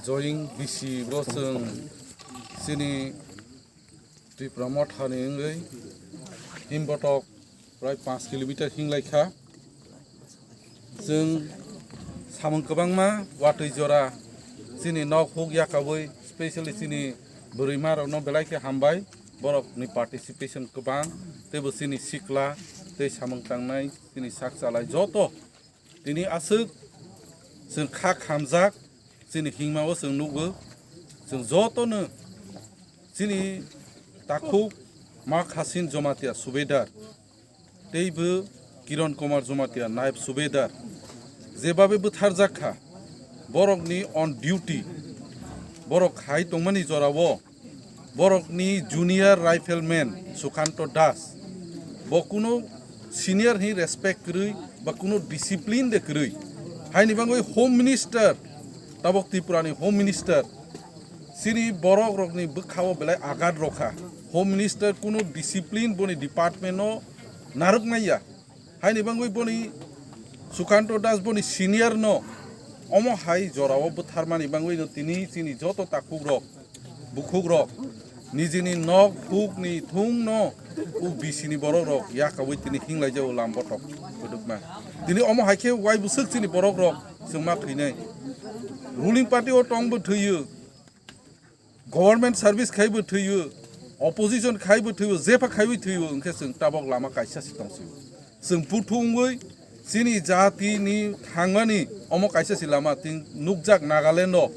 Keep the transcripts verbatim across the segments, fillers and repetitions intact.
Join B C bo chwng chini Tipra Mothani wngwi Himbotok prai panch kilometer hinglai kha. Chwng samung kwbangma watwi jora chini nok huk yakaui, specially chini bwrwima rokno belai khe hambai, borokni participation kwbang, teibo chini sikla tei samung tangnai chini sak chalai joto tini aswk chwng kha khamjak, chini himma o chwng nukgo, chwng jotono chini takhuk Ma Khasin Jomatia Subedar teibo Kiron Kumar Jomatia Naib Subedar jebabe bwtharjak kha, borokni on duty, borok khai tongmani jorao borokni junior rifleman Sukanto Das, bo kuno senior hi respect kwrwi ba kuno discipline de kwrwi, haini bangwi Home Minister, tabok Tripura ni Home Minister, chini borok rokni bwkhao belai agat rokha. Home Minister kuno discipline boni department no narwk naiya. Haini bangwi boni Sukanto Das boni senior no omo hai jorao bwtharmani bangwi no tini chini joto takhuk rok, bukhuk rok, nijini nok huk ni thung no u B C ni borok rok yakaui tini hinglai jao lam botok kwdwkma. Tini omo hai khe wai bwswk chini borok rok chwngma thwinai. Ruling party o tong bo thwiyo, government service khai bo thwiyo, opposition khai bo thwiyo, jepha khaiwi thwiyo, hwnkhe chwng tabok lama kaisa si tong sio. Chwng buthu wngwi chini jati ni thangmani omo kaisa si lama, tin nukjak Nagaland o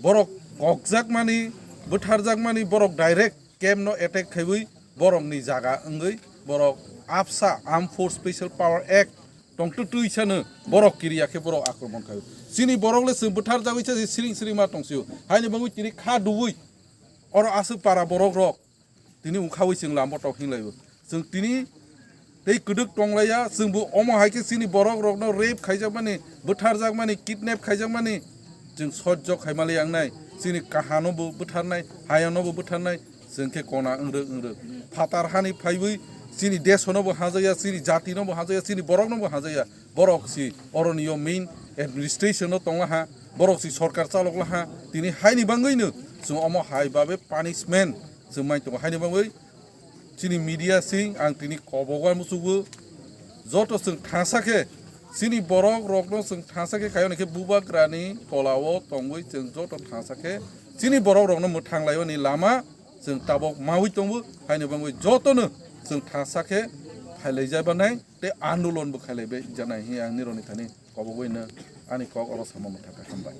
borok kokjakmani, bwtharjakmani, borok direct camp no attack khaiwi borokni jaga wngwi borok AFSA, Armed Force Special Power Act tongtwtwi sano borok kiriya khe borok akromon khaio. Chini borok le chwng bwtharjagwi se siring siring ma tongsio. Haini bangwi tini kha duwi oro aswk para borok rok tini ungkhawi chwng lambo tok hinglaibo. Chwng tini tei kwdwk tonglaiya, chwngbo omo hai khe chini borok rokno rape khaijakmani, bwtharjakmani, kidnap khaijakmani chwng sojjo khaimali yangnai. Chini kahano bo bwtharnai, hayano bo bwtharnai, chwng khe kona wngrwk wngrwk. Phatar hani phaiwi chini desono bo hajaya, chini jatino bo hajaya, chini borokno bo hajaya. Borok si oroni yo main administration no tonglaha, borok si sorkar chaloklaha. Tini haini bangwino chwng omo hai babe punishment chwng mai tongo. Haini bangwi chini media sing ang tini kobogo musugo, joto chwng thangsa khe chini borok rokno chwng thangsa khe khayo khe bubagrani tolao tongwi chwng joto thangsa khe chini borok rokno mwthang laimani lama chwng tabok mawi tongo. Haini bangwi jotono chwng thangsa khe phailai jabanai tei andolon bo khailai bai janai hi ang nironi thani kobogwi no ani kok oro sama mwthang kha. Hambai.